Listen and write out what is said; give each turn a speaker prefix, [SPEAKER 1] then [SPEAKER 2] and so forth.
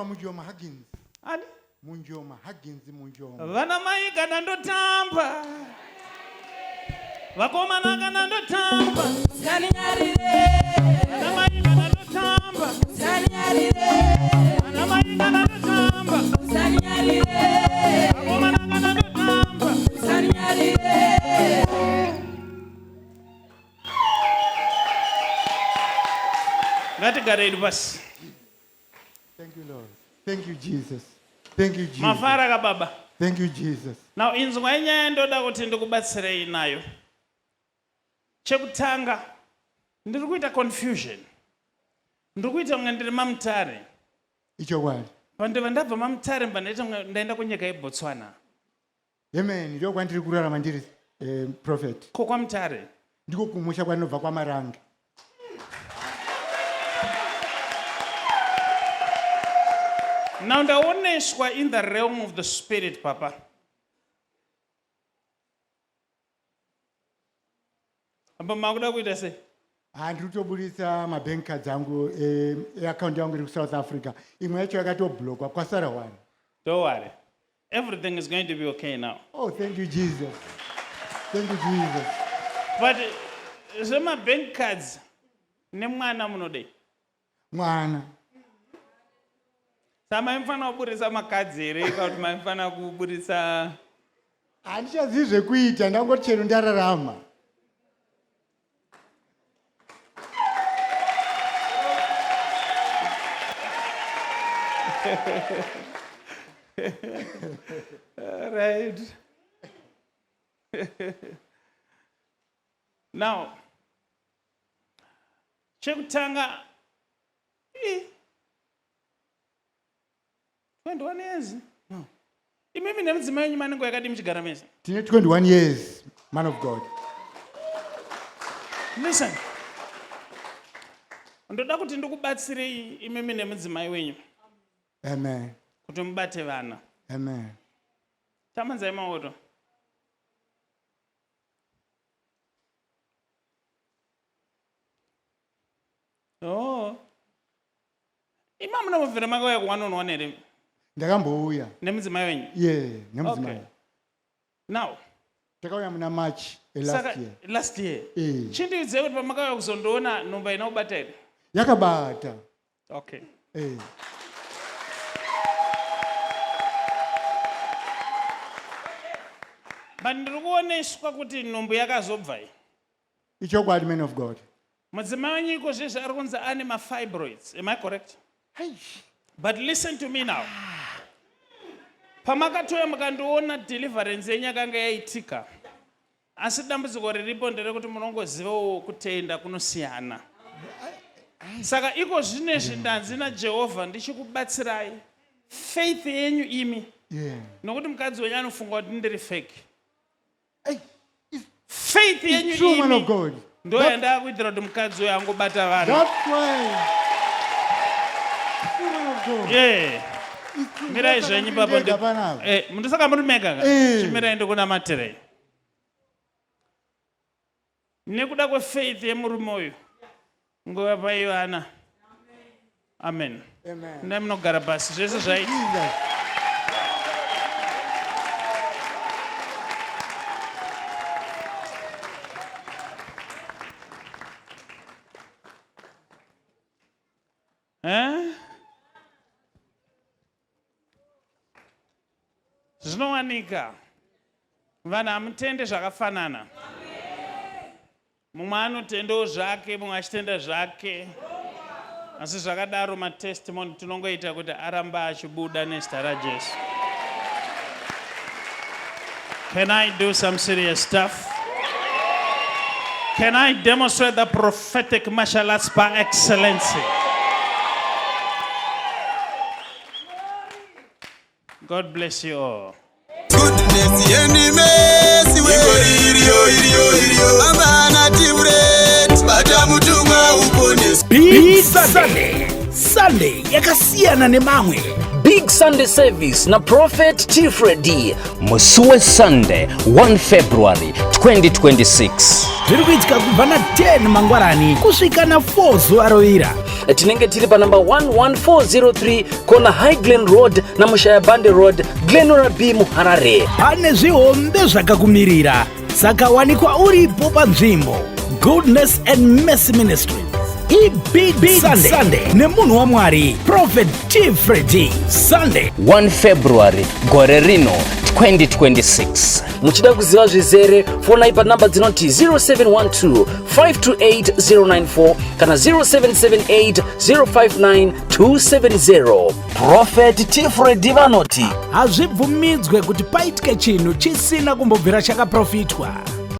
[SPEAKER 1] Ndinoitwa Munjoma Huggins.
[SPEAKER 2] Ani?
[SPEAKER 1] Munjoma Huggins Munjoma.
[SPEAKER 2] Vana mai kana ndotamba. Vakomana kana ndotamba.
[SPEAKER 3] Saninyarire.
[SPEAKER 2] Vana mai kana ndotamba.
[SPEAKER 3] Saninyarire.
[SPEAKER 2] Vana mai kana ndotamba.
[SPEAKER 3] Saninyarire.
[SPEAKER 2] Vakomana kana ndotamba.
[SPEAKER 3] Saninyarire.
[SPEAKER 2] Ngatigare hedu pasi.
[SPEAKER 1] Thank you, Lord. Thank you, Jesus. Thank you, Jesus.
[SPEAKER 2] Mafara ka baba.
[SPEAKER 1] Thank you, Jesus.
[SPEAKER 2] Now inzwa inyaya ndoda kuti ndikubatsirei nayo. Chekutanga ndiri kuita confusion. Ndiri kuita kunge ndiri mamutare.
[SPEAKER 1] Ichokwadi.
[SPEAKER 2] Pandibva ndabva mamutare mba ndaita kunge ndaenda kunyika yeBotswana.
[SPEAKER 1] Amen. Ndiko kwandiri kurarama ndiri eh, prophet.
[SPEAKER 2] Ko kwaMutare?
[SPEAKER 1] Ndiko kumusha kwandinobva kwaMarange.
[SPEAKER 2] Now ndaoneswa in the realm of the spirit papa. Apa makuda kuita sei?
[SPEAKER 1] Ha ndiri kutoburitsa mabank cards angu eh, eaccount yangu iri kuSouth Africa. Imwe yacho yakatoblokwa kwasara one.
[SPEAKER 2] Don't worry. Everything is going to be okay now.
[SPEAKER 1] Oh, thank you Jesus. Thank you Jesus.
[SPEAKER 2] But zvemabank cards nemwana munodei?
[SPEAKER 1] Mwana.
[SPEAKER 2] Saka maimufanira kuburitsa makadzi here kana kuti maimufanira kuburitsa
[SPEAKER 1] Handichazivi zvekuita ndangoti chero ndararama.
[SPEAKER 2] Right. Now, chekutanga 21 years. No. Imimi nemudzimai wenyu manengo yakadii muchigara mese?
[SPEAKER 1] Tine 21 years, man of God.
[SPEAKER 2] Listen. Ndoda kuti ndikubatsirei imimi nemudzimai wenyu.
[SPEAKER 1] Amen.
[SPEAKER 2] Kuti mubate vana.
[SPEAKER 1] Amen.
[SPEAKER 2] Tamanzai maoto. Oh. Ima muna mubvira makauya ku one on one here?
[SPEAKER 1] Ndakambouya.
[SPEAKER 2] Nemudzimai wenyu?
[SPEAKER 1] Yeah, nemudzimai.
[SPEAKER 2] Okay. Now.
[SPEAKER 1] Takauya muna March eh, last
[SPEAKER 2] Saka,
[SPEAKER 1] year.
[SPEAKER 2] Last year.
[SPEAKER 1] Eh.
[SPEAKER 2] Chindiudzai kuti pamakauya kuzondiona nhumba ina kubata here?
[SPEAKER 1] Yakabata.
[SPEAKER 2] Okay.
[SPEAKER 1] Eh.
[SPEAKER 2] But ndiri kuoneswa kuti nhumbu yakazobva iyi.
[SPEAKER 1] Ichokwadi man of God.
[SPEAKER 2] Mudzimai wenyu iko zvezvi ari kunzi ane mafibroids. Am I correct?
[SPEAKER 1] Eish.
[SPEAKER 2] But listen to me now. Pamakatouya mukandiona deliverance yenyu yakanga yaitika. Asi dambudziko riripo nderekuti munongozivawo kutenda kunosiyana. Saka iko zvinezvi ndanzi naJehovha ndichikubatsirai faith yenyu imi.
[SPEAKER 1] Yeah.
[SPEAKER 2] Nokuti mukadzi wenyu anofunga kuti ndiri fake.
[SPEAKER 1] Hey,
[SPEAKER 2] Faith yenyu
[SPEAKER 1] true man of
[SPEAKER 2] imi
[SPEAKER 1] God.
[SPEAKER 2] ndo yandakuitira kuti mukadzi uyo angobata vana.
[SPEAKER 1] That's why. True man of God.
[SPEAKER 2] Yeah.
[SPEAKER 1] It's true.
[SPEAKER 2] Mirai
[SPEAKER 1] Ndosaka
[SPEAKER 2] zvenyu
[SPEAKER 1] ndiri
[SPEAKER 2] baba
[SPEAKER 1] ndega panapa.
[SPEAKER 2] Eh, ndosaka muri mega ka?
[SPEAKER 1] Eh.
[SPEAKER 2] Chimirai ndikunamatirei. Nekuda kwefaith yemurume uyu nguva paivana. Amen.
[SPEAKER 1] Amen.
[SPEAKER 2] Ndai munogara pasi zvese zvaita.
[SPEAKER 1] Jesus.
[SPEAKER 2] Eh? Zvinowanika. Vanhu hamutende zvakafanana. Mumwe anotendawo zvake, mumwe achitenda zvake. Asi zvakadaro matestimony tinongoita kuti aramba achibuda nezita raJesu. Can I do some serious stuff? Can I demonstrate the prophetic martial arts par excellency? God bless you all.
[SPEAKER 4] Goodness and mercy we iriyo iriyo iriyo bamba natiuret bata mutumwa uponeswe
[SPEAKER 5] Big Sunday. Sunday yakasiyana nemamwe. Big Sunday Service naProphet T Freddy
[SPEAKER 6] Musi weSunday 1 February 2026.
[SPEAKER 7] Zviri kuitika kubva na10 mangwanani kusvika na4 zuva rovira.
[SPEAKER 5] Tinenge tiri panumber 11403 kona High Glen Road naMushayabande Road, Glenora B muHarare.
[SPEAKER 7] Pane zvihombe zvakakumirira, saka wanikwa uripo panzvimbo. Goodness and Mercy Ministries ibig big Sunday, Sunday nemunhu waMwari Prophet T Freddy Sunday
[SPEAKER 6] 1 February gore rino 2026.
[SPEAKER 5] Muchida kuziva zvizere, fonai panamba dzinoti 0712 528 094 kana 0778 059 270. Prophet T Freddy vanoti
[SPEAKER 7] hazvibvumidzwe kuti paitike chinhu chisina kumbobvira chakaprofitwa.